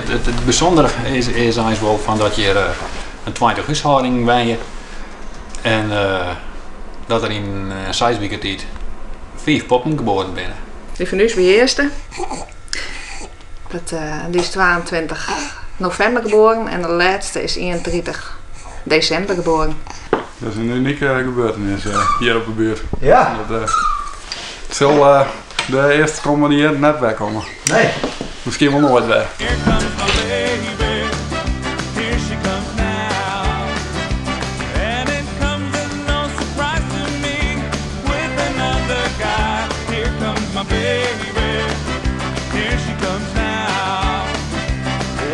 It bysûndere is eins wol fan dat hjir in 20 húshâldingen wenje en dat der yn seis wike tiid fiif poppen geboren binne. Dy fan ús wie earste. Dat, dy is 22 novimber geboren en de lêste is 31 desimber geboren. Dat is in unike gebeurtenis hjir op de buert. Ja. Dat sil de earste kommende jierren net wer komme. Nee. Miskien wol noait wer. Here comes my baby, here she comes now. And it comes as no surprise to me with another guy. Here comes my baby, here she comes now.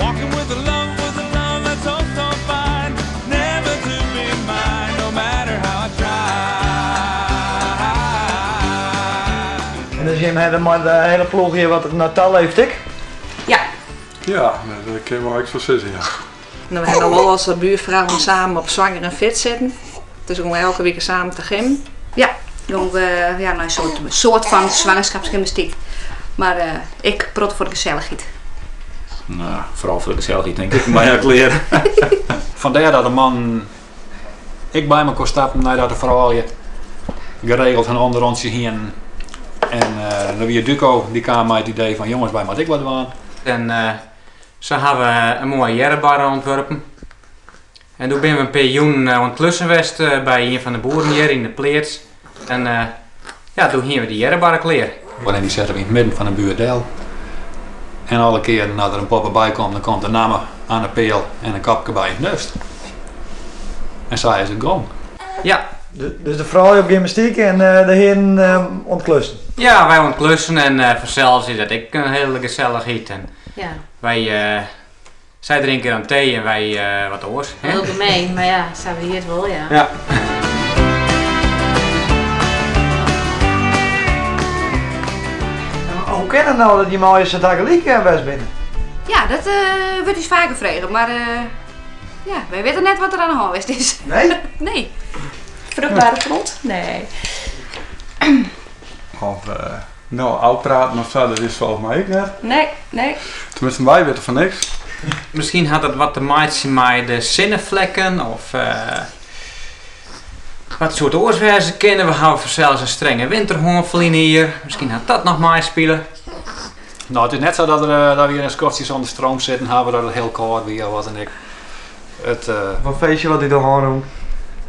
Walking with a love, with a love that's oh so fine. Never to be mine, no matter how I try. En dus jim hawwe mei de hiele ploech hjir wat Natal leeft ek? Ja. Ja, dat kin wol ek sa sizze, ja. No, we hawwe no wol as buurvrouwen samen op Swanger en Fit sitten. Dus we gean elke wike samen te gymmen. Ja, dan we, ja, nei in soart fan zwangerschapsgymnastiek. Mar ik prot foar de gesellichheid. Nou, foaral foar de gesellichheid tink ik, mar ja, klear. Fandêr dat de mannen ek by mekoar stapten neidat de froulju geregeld in ûnderrûntsje hienen. En dan wie Duco, dy kaam mei it idee fan jonges, wy moatte ek wat dwaan. En sa ha we in moaie earrebarre ûntwurpen. En doe binne we in pear jûnen oan it klussen west by ien fan de boeren hjir yn de pleats. En ja, doe hiene we dy earrebarre klear. En dy sette we yn it midden fan de buert del. En alle kearen as der in poppe by komt, dan komt de namme oan de peal en in kopke by it nêst. En sa is it gong. Ja. Dus de froulju op gymnastyk en de hearen oan it klussen? Ja, wy oan it klussen en fansels is dat ek in hiele gesellichheid. En wy, sy drinke dan tee en wy wat oars. Hiel gemeen, mar ja, sa wie it wol, ja. Ja. Hoe kin it no dat jim allegear sa tagelyk west binne? Ja, dat wurdt ús faker frege, mar ja, wy witte net wat der oan de hân west is. Nee? Nee. Vruchtbare grond? Nee. Of no, ôfpraten of sa, dat is folgens my ek net. Nee, nee. Teminsten, wy witte fan niks. Miskien hat dat wat te meitsjen mei de sinneflekken of wat soe it oars wêze kinne. We hawwe fansels in strenge winter hân ferline jier. Miskien hat dat noch meispile. No, it is net sa dat der dat we hjir in skoftsje sûnder stroom sitten hawwe, dat it hiel kâld wie of wat dan ek. It, Of in feestje wat út de hân rûn.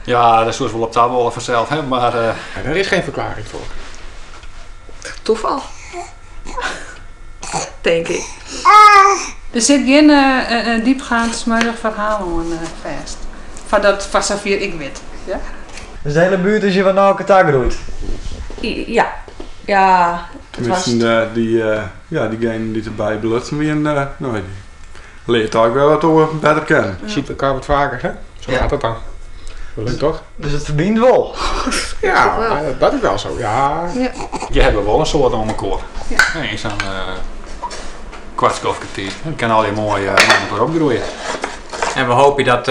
Ja, dêr soest wol op ta wolle fansels, hè, mar. Daar is geen verklaring voor. Toeval. Tink ik. Der sit gjin diepgaand smeuïch ferhaal oan fêst. Foar dat, foar safier ik wit. Ja. Dus de hiele buert is hjir wat nei elkoar ta groeid? Ja. Ja. Teminsten, dy, ja, diegenen dy't derby belutsen wienen, no, dy leart eigentlik wer wat oar better kennen. Je ziet elkaar wat vaker, hè? Zo gaat dat dan. Leuk toch? Dus it ferbynt wol? Ja, dat is wel zo, ja. Je hawwe wol in soad oan mekoar. Yn sa'n koart skoftke tiid. It kin allegear moai mei mekoar opgroeie. En we hoopje dat,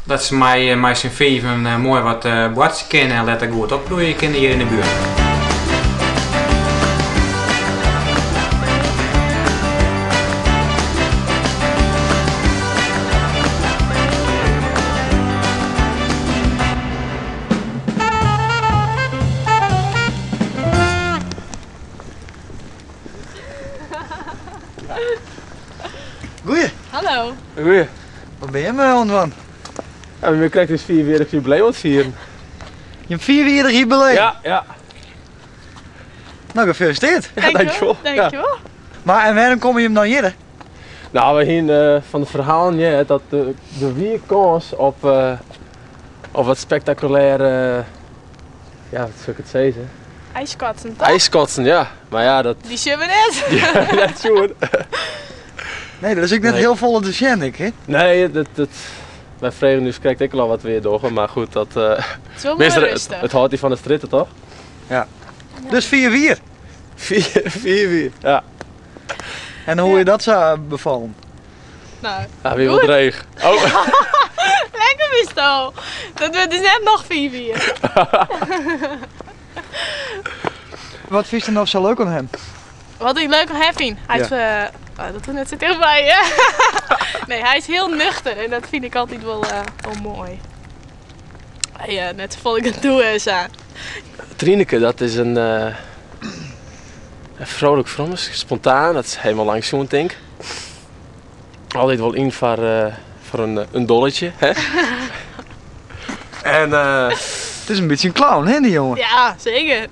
dat se mei syn fiven moai wat boartsje kinne en letter goed opgroeie kinne hjir yn de buert. Goeie. Hallo. Goeie. Wat binne jim oan it dwaan? Ja, we binne krekt ús fiifjierrich jubileum oan it fieren. Jim fiifjierrich jubileum? Ja, ja. No, gefeliciteerd. Ja, dankjewol. Dankjewol. Mar en wêrom komme jim dan hjirre? No, we hiene fan de ferhalen heard dat der wie kâns op, op wat spektakulêre, ja, wat soe ik it sizze? IJskotsen, toch? IJskotsen, ja. Mar ja, dat... Dy sjogge we net. Dy ha we net sjoen. Nee, der is ek net Nee. hiel folle te sjen, ek, hè? Nee, dat, dat, wy fregen ús krekt ek al wat we hjir dogge, mar goed, dat... It is wol moai Measte, rêstich. it hâldt dy fan de strjitte, toch? Ja. Dus 5 jier? 5 jier, ja. En hoe is dat sa befallen? No, Ja, wie wol goed. dreech. Oh. Lekker bisto. Dat wurdt dus net noch 5 jier. Wat fynst der no sa leuk oan him? Wat ik leuk oan him fyn? Hy is, oh, dat doe net sa tichtby, hè? Nee, hy is hiel nuchter en dat fyn ik altyd wol, wol moai. Hy net safolle gedoe en sa. Trineke, dat is in, in vrolijk frommes, spontaan, dat is helemaal lang zo'n tink. Altyd wol yn foar, foar in dolletje, hè? En It is in bytsje in clown, hè, dy jonge? Ja, seker.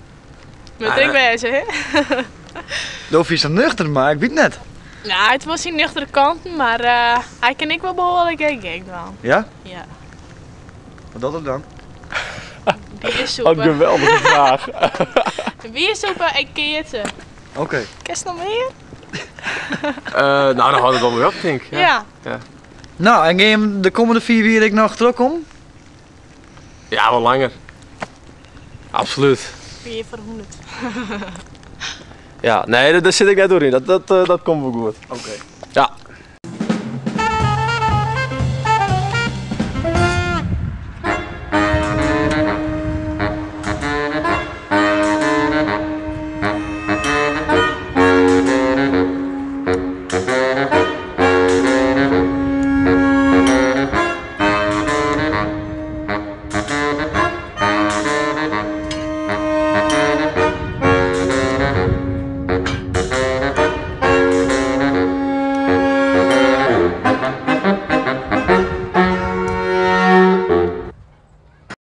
Moat ek wêze, hè? Do fynst him nuchter, mar ik wit net. Nou, hy hat wol syn nuchtere kanten, mar hy kin ek wol behoarlik gek dwaan. Ja? Ja. Wat docht er dan? Biersûpe. Wat geweldige fraach. Biersûpe en keatse. Oké. Kinst noch mear? Nou, dan hâldt it wol mei op, tink ik. Ja. Ja. Nou, en gean jim de kommende 4 jier ek noch trochkommen? Ja, wol langer. Absolút. Wie foar 100. Ja, nee, dêr sit ik net oer yn. Dat komt wol goed. Oké. Ja.